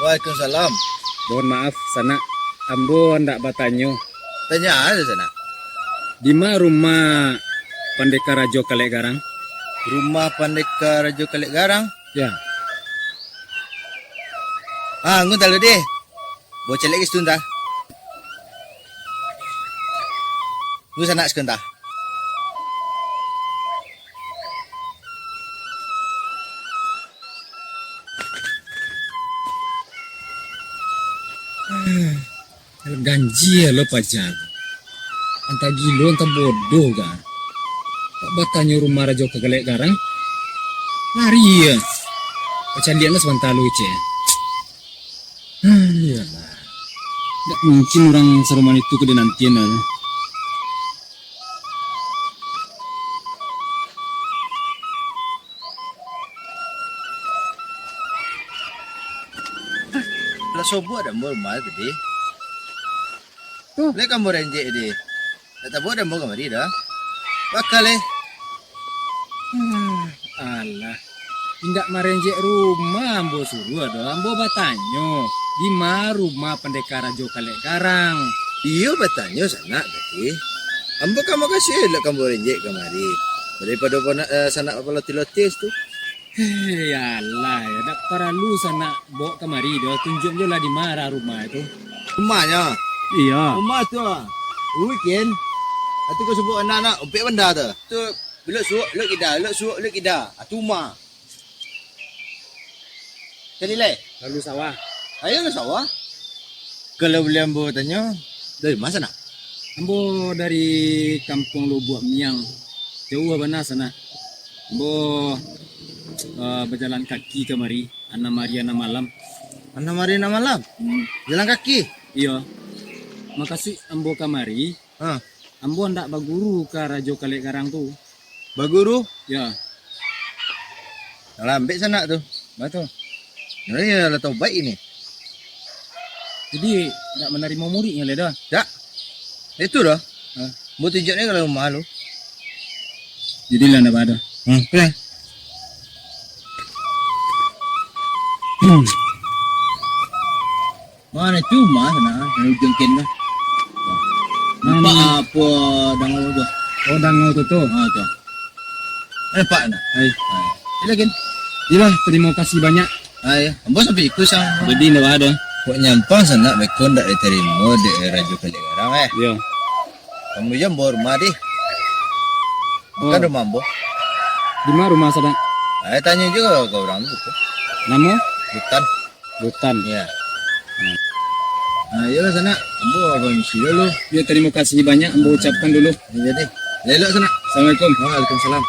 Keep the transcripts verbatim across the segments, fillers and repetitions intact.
Waalaikumsalam. Mohon maaf, sanak. Ambo handak batanyo. Tanyo aja, sanak. Di ma rumah Pandeka Rajo Kalek Garang? Rumah Pandeka Rajo Kalek Garang? Ya. Ah, ngku talu deh. Bocah lagi sebentar. Lu sanak sebentar. Ganjia lo paja. Antah gilo, antah bodoh ka. Tak batanyo rumah Rajo Kalek Garang. Lari ya. Pacaliak lah sabanta lo, ceh. Iyolah. Ndak mungkin urang saroman itu ka dinantian lah. Lah sobok dah rumah tadi. Tuh. Lek kamu renjek di. Dak tabuak deh ambo kamari dah. Bakal eh. Hmm, alah. Indak marenjek rumah ambo suruah doh. Ambo batanyo, di ma rumah Pandeka Rajo Kalek Garang? Iyo batanyo sanak tadi. Ambo ka makasih elok ambo renjek kamari. Daripado panak, eh, sanak balotih-lotih tu. Hei, alah, ya, dak paralu sanak bawok kamari doh, tunjuak jo lah di ma rumah tu. Rumahnyo? Iyo. Rumah tu ah. Weekend. Atu kau subuak anak-anak, umpek banda tu. Tu, belok suok, belok kida, belok suok, belok kida. Atu rumah. Cari lai? Lalu sawah. Ayo ke sawah. Kalau boleh ambo tanyo, dari ma sanak? Ambo dari Kampuang Lubuak Miang. Jauah bana sanak. Ambo, eh, bajalan kaki kamari, anam ari anam malam. Anam ari anam malam? Hmm. Jalan kaki? Iyo. Makasuik ambo kamari, ha, ambo handak baguru ka Rajo Kalek Garang tu. Baguru? Ya. Lah lambek sanak tu. Batua. Nah, iyo lah tobaik ini. Jadi, ndak manarimo muridnyo lai doh? Dak. Itu doh. Ha. Ambo tunjuak ni kalau rumah lu. Jadi lah ndak bado. Hmm, oke. Hmm. Mano tu rumah sanak, nan ujuang ken tu. Nampak apo dangau tu? Oh, dangau tu, tu. Ha, tu. Nampak nak? Hai. Ha. Sila, ken. Iyolah, tarimo kasih banyak. Ha, iyo. Ambo sampai ikut sa. Jadi, ndak baa doh. Kok nyampang sanak, beko ndak ditarimo dek Rajo Kalek Garang, eh. Iyo. Kamu jo ambo rumah dih. Bukan rumah ambo. Di ma rumah sanak? Ai, tanyo juo ka urang tu. Namo? Lutan. Lutan. Iyo. Hmm. Nah, iyolah sanak. Ambo pamisi dulu. Yo, tarimo kasih banyak ambo ucapkan dulu. Jadi, elok sanak. Assalamualaikum. Waalaikumsalam.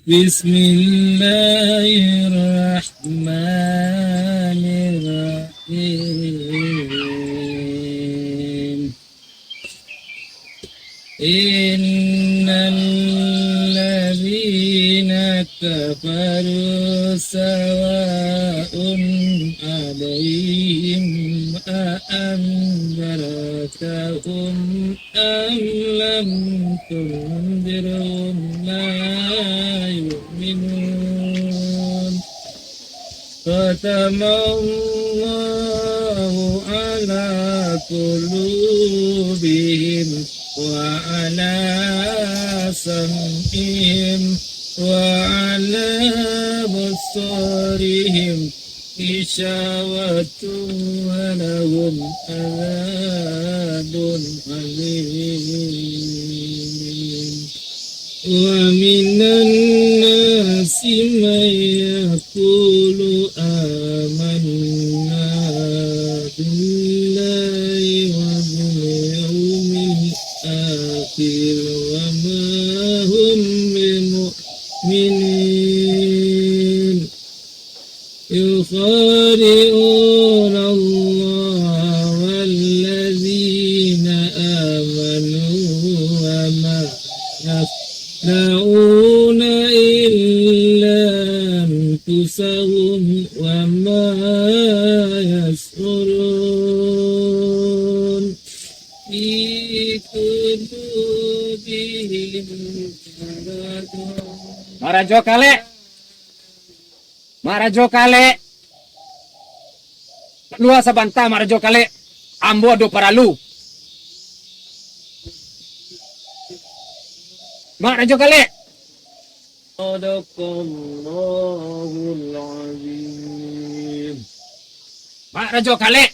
Bismillahirrahmanirrahim. Innal ladzina kafaru sawa'un 'alaihim a anzartahum am lam tunzirhum la yu'minun. Khatamallahu ala qulubihim wa ala sam'ihim wa ala absarihim ghishawatun wa lahum adzabun alim. Wa minan nasi man yaqulu amanna واليوم الآخر وما هم بمؤمنين. يخادعون الله والذين آمنوا وما يخدعون إلا أنفسهم وما يشعرون. في قلوبهم مرض. Mak Rajo Kalek! Mak Rajo Kalek! Kalua sabanta, Mak Rajo Kalek! Ambo ado paralu! Mak Rajo Kalek! Sadaqallahul Azim. Mak Rajo Kalek,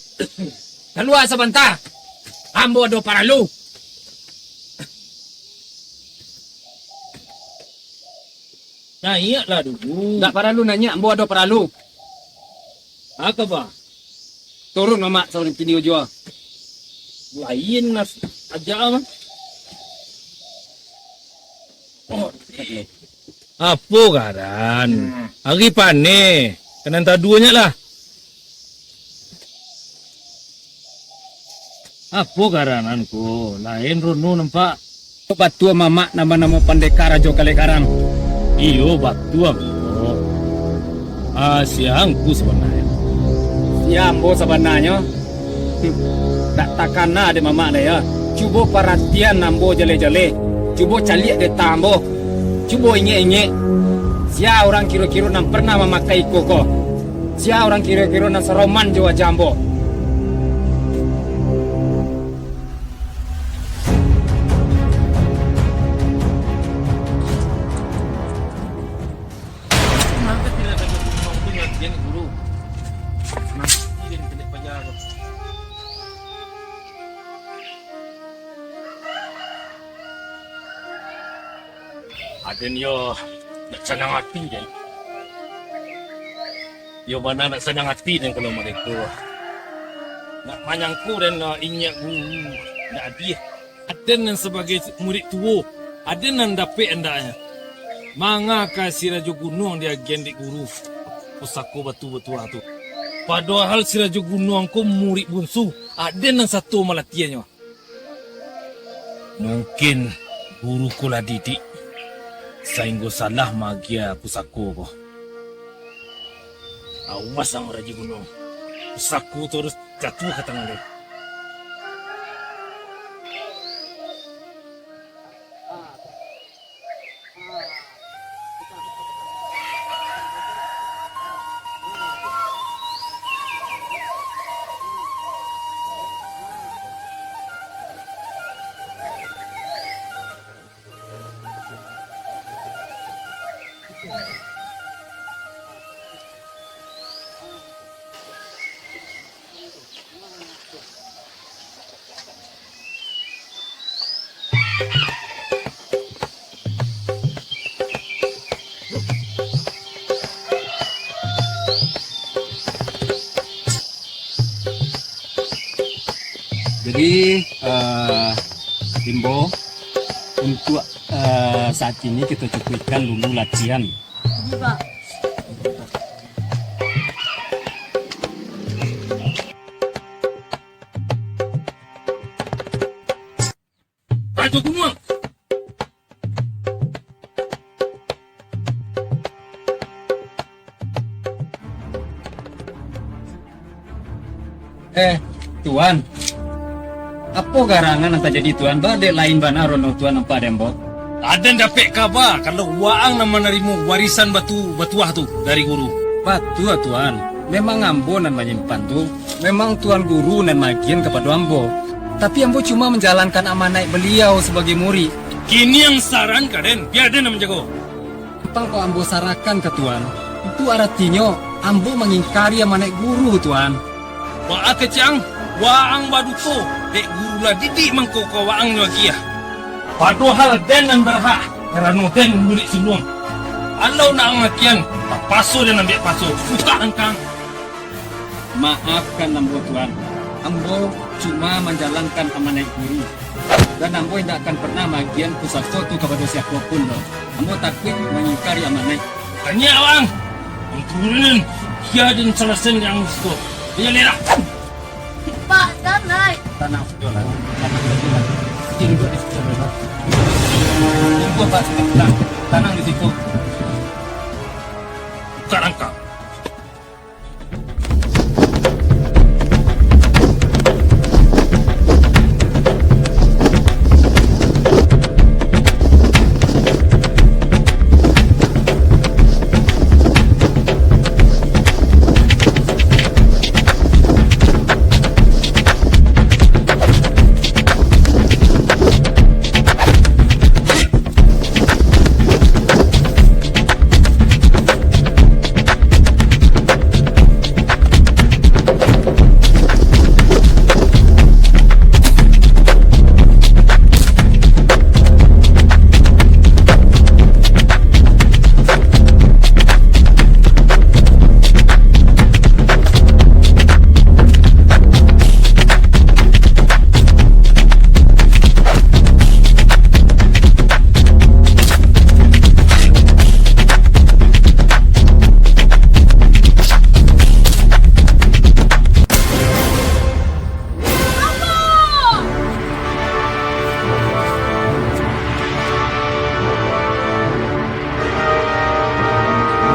kalua sabanta. Ambo ado paralu. Naiaklah dulu. Ndak paralu naiak, ambo ado paralu. Apo, Bah? Turun, Mamak, saurang kini ujo. Lain nas aja, Bah. Oh, apo garan? Hmm. Ari paneh, kanan taduo nyo lah. Apo garanan ko? Lain rono nampak. Batua Mamak nan banamo Pandeka Rajo Kalek Garang? Iyo, batua ko. Ah, sia angku sabananyo? Sia ambo sabananyo? Hmm, dak takana dek Mamak lai, yo. Cubo paratian ambo jaleh-jaleh. Cubo caliak dek ta ambo. Cubo ingek-ingek. Sia urang kiro-kiro nan parnah mamakai iko ko? Sia urang kiro-kiro nan saroman jo wajah ambo? Kenapa tidak ada gunung tu nyakian guru? Nanti dia kena pajar. Aden yo nak sanang ati den. Yo bana nak sanang ati den kalau model tu. Nak manyangko den, nak inyak guru, nak adih. Aden nan sabagai murid tuo, aden nan dapek andaknyo. Manga ka si Rajo Gunuang diagian dek guru pusako batu batuah tu. Padohal si Rajo Gunuang ko murid bunsu, aden nan sato malatiahnyo. Mungkin guru ko lah didik, sainggo salah maagia pusako ko. Awas ang Rajo Gunuang, pusako tu harus jatuah ka tangan den. Jadi, eh, Rimbo, untuk, eh, saat ini kita cukupkan dulu latihan. Iya, Pak. Rajo Gunuang! Eh, Tuan. Apo garanan nan tajadi, Tuan? Ba dek lain bana rono Tuan nampak den, Bo? Aden dapek kaba, kalau waang nan manarimo warisan batu batuah tu dari guru. Batua, Tuan. Memang ambo nan manyimpan tu. Memang Tuan Guru nan maagian kapado ambo. Tapi ambo cuma manjalankan amanaik baliau sabagai murik. Kini ang saran ka den, bia den nan manjago. Ampang ko ambo sarahkan ka Tuan. Itu aratinyo, ambo mangingkari amanaik guru, Tuan. Baa kecek ang, waang baduto, dek guru lah didik mangko ka waang nyo agiah. Padohal den nan barhak, karano den murid suluang. Alau nak ang agiahan, tapaso den ambiak paso, susah angkang. Maafkan ambo, Tuan. Ambo cuma manjalankan amanah guru, dan ambo indak akan pernah maagiahan pusako tu kapado siapo pun doh. Ambo takuik mangingkari amanah. Taniak, Wang! Ambo turunan, sia den salasen yang siko. Iyo, lerak! Pak, tanai! Tanang sajolah. Tanang sajolah. Tingga di siko, lerak. Tingga, Pak, tanang. Tanang di siko. Buka rangkap.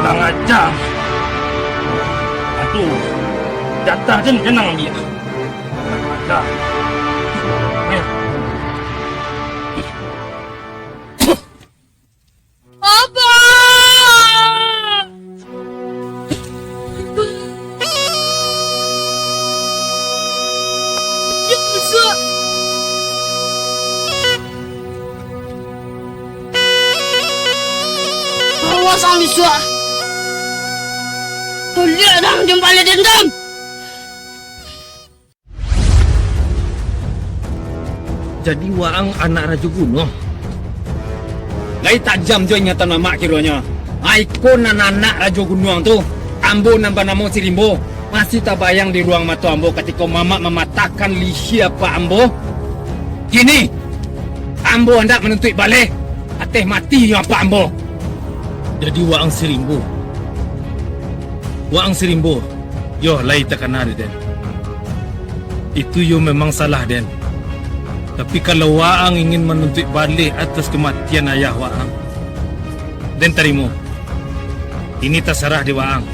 Kurang aja. Aduh, jatah den, den nan ambiak. Kurang aja. Eh. Abah! Jangan bisuak! Awas ang bisuak! Tuliak dang jumpa dendam! Jadi waang anak Rajo Gunuang? Lai tajam jo ingatan mamak kironyo. Ai, iko nan anak Rajo Gunuang tu, ambo nan banamo si Rimbo, masih tabayang di ruang mato ambo katiko mamak mamatahkan lihia apak ambo. Kini, ambo handak manuntuik baleh ateh mati nyo apak ambo. Jadi waang si Rimbo? Waang si Rimbo? Yo, lai takana dek den. Itu yo memang salah den. Tapi kalau waang ingin manuntuik baleh atas kamatian ayah waang, den tarimo. Ini tasarah di waang.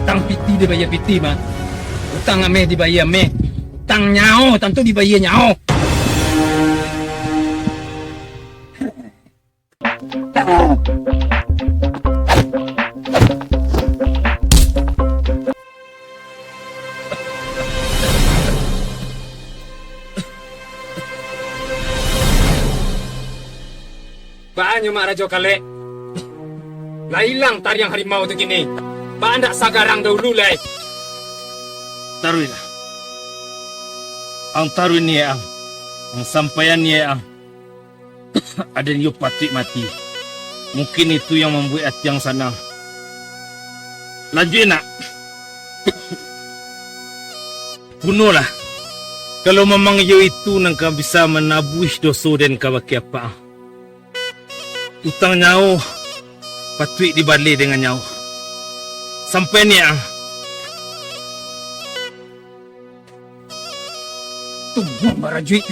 Utang piti dibayia piti, mah. Utang ameh dibayia ameh. Utang nyawo tantu dibayia nyawo. Baa nyo Mak Rajo Kalek? Lah ilang tariang harimau tu kini. Baa ndak sagarang dahulu lai? Taruihlah. Ang taruih niaik ang. Ang sampaian niaik ang. Aden iyo patuik mati. Mungkin itu yang mambuek ati ang sanang. Lanjuik, nak. Bunuahlah. Kalau mamang iyo itu nan ka bisa manabuih doso den kabake apak ang. Utang nyawo patuik dibaleh dengan nyawo. Sampai niaik ang. Tunggu, Barajuik.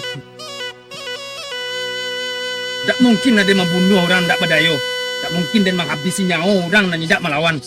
Dak mungkin lah den mambunuah urang ndak badayo. Dak mungkin den mangabisi nyawo urang nan indak malawan.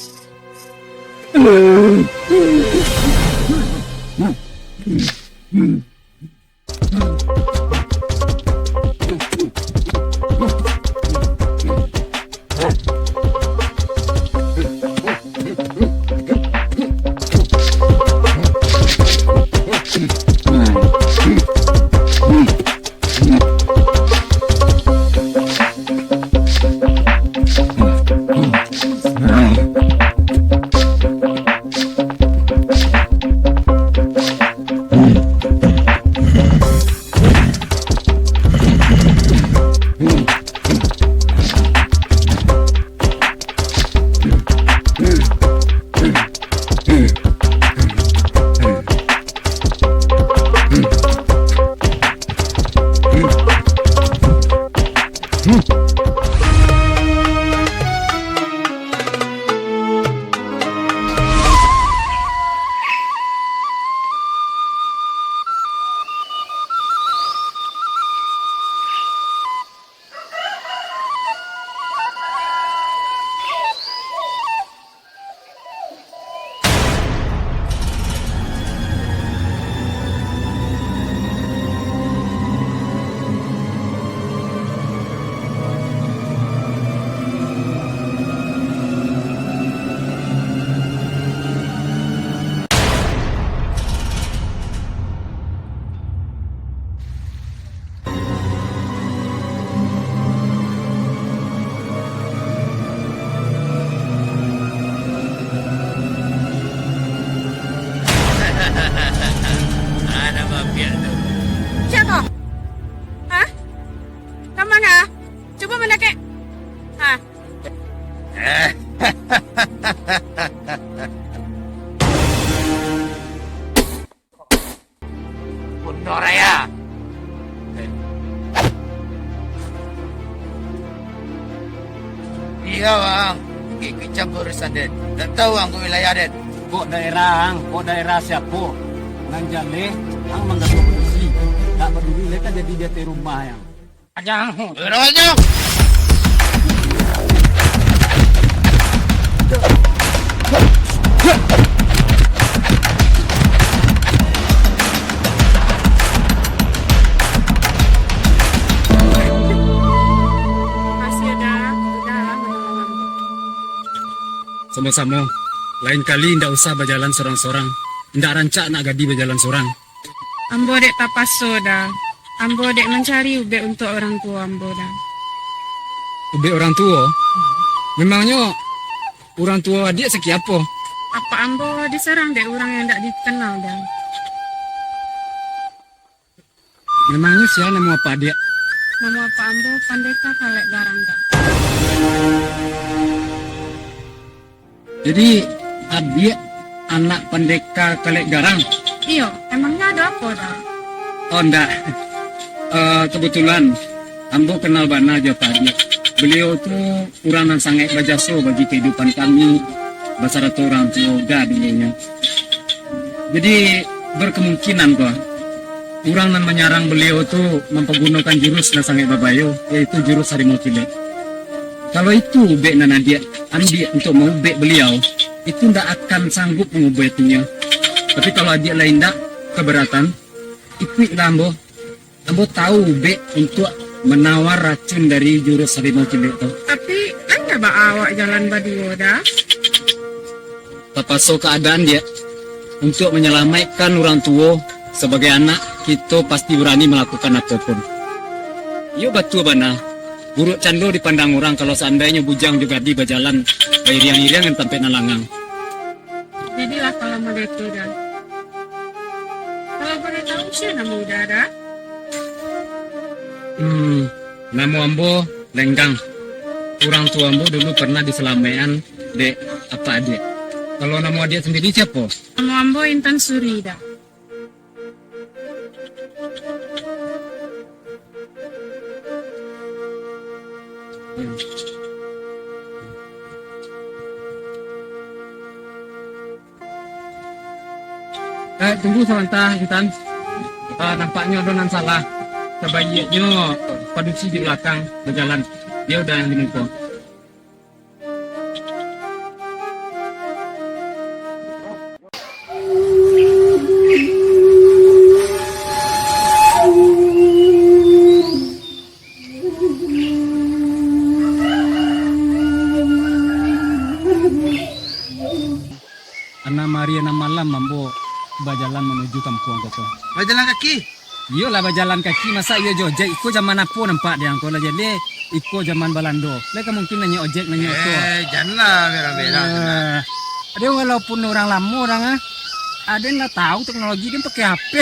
Yo, ang. Ikut campur urusan den. Ndak tahu ang ko wilayah den. Kok daerah ang, kok daerah siapo? Nan jaleh, ang manggaduah padusi. Ndak paduli lai ka jadi di ateh rumah ang. Aja ang. Urang aja. Makasih, Da. Udah lah nolong ambo. Samo-samo. Lain kali indak usah bajalan sorang-sorang. Indak rancak nak gadih bajalan sorang. Ambo dek tapaso, Da. Ambo dek mancari ubek untuak urang tuo ambo, Da. Ubek urang tuo? Memangnyo urang tuo adiak sakiapo? Apak ambo disarang dek urang yang indak dikenal, Da. Memangnyo sia namo apak adiak? Namo apak ambo Pandeta Kalek Garang, Da. Jadi, adiak anak Pandeta Kalek Garang? Iyo, emangnya ado apo, Da? Oh, ndak. Eh, kebetulan, ambo kenal bana jo apak adiak. Beliau tu urang nan sangaik bajaso bagi kehidupan kami, basarato urang tuo Da dulunyo. Jadi, berkemungkinan ko, urang nan manyarang beliau tu mampagunokan jurus nan sangaik babayo, yaitu jurus harimau kilek. Kalau itu ubek nan adiak ambiak untuak maubek beliau, itu ndak akan sanggup mangubatinyo. Tapi kalau adiak lai ndak kabaratan, ikuiklah ambo. Ambo tahu ubek untuak manawar racun dari jurus harimau kilek tu. Tapi, lai ndak baa awak jalan baduo, Da? Tapaso kaadaan, Diak. Untuak manyalamaikkan urang tuo, sabagai anak, kito pasti barani malakukan apo pun. Iyo, batua bana, buruak cando dipandang urang kalau saandainyo bujang jo gadih bajalan bairiang-iriangan tampek nan langang. Jadilah kalau model tu, Da. Kalau boleh tahu, sia namo Uda, Da? Hmm, namo ambo Lenggang. Urang tuo ambo dulu pernah disalamaikkan dek apak adiak. Kalau namo adiak sandiri siapo? Namo ambo Intan Suri, Da. Eh, tunggu sabanta, Intan. Ah, nampaknyo ado nan salah. Sabaiaknyo padusi di balakang bajalan. Dia udah yang di muko. Anam ari, anam malam ambo bajalan manuju kampuang ko. Bajalan kaki? Iyolah, bajalan kaki, masa iyo jo ojek? Iko zaman apo nampak di angko lah, jadi iko zaman Balando. Lai ka mungkin naiak ojek, naiak oto. Eh, janlah merah-merah tu lah. Eh, ado walaupun urang lamo urang ah, ado nan lah tahu teknologi, dia pakai H P.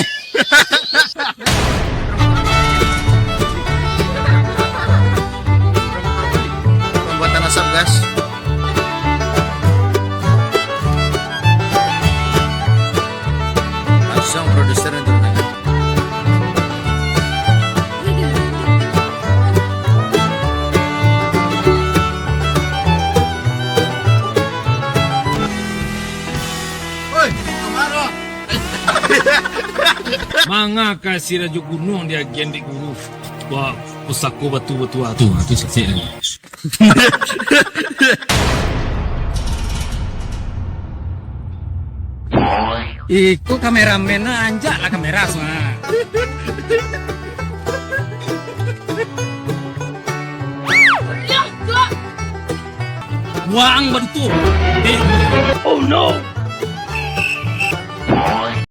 Pembuatan asap gas. Langsung produser yang turun tangan. Oi, kemaro. Manga ka si Rajo Gunuang diagian dek guru ba-, pusako batu-batu tu. Tu, tu saksi. Iko kameramen, nah, anjaklah kamera, nah. Buang badutu. Eh. Oh no.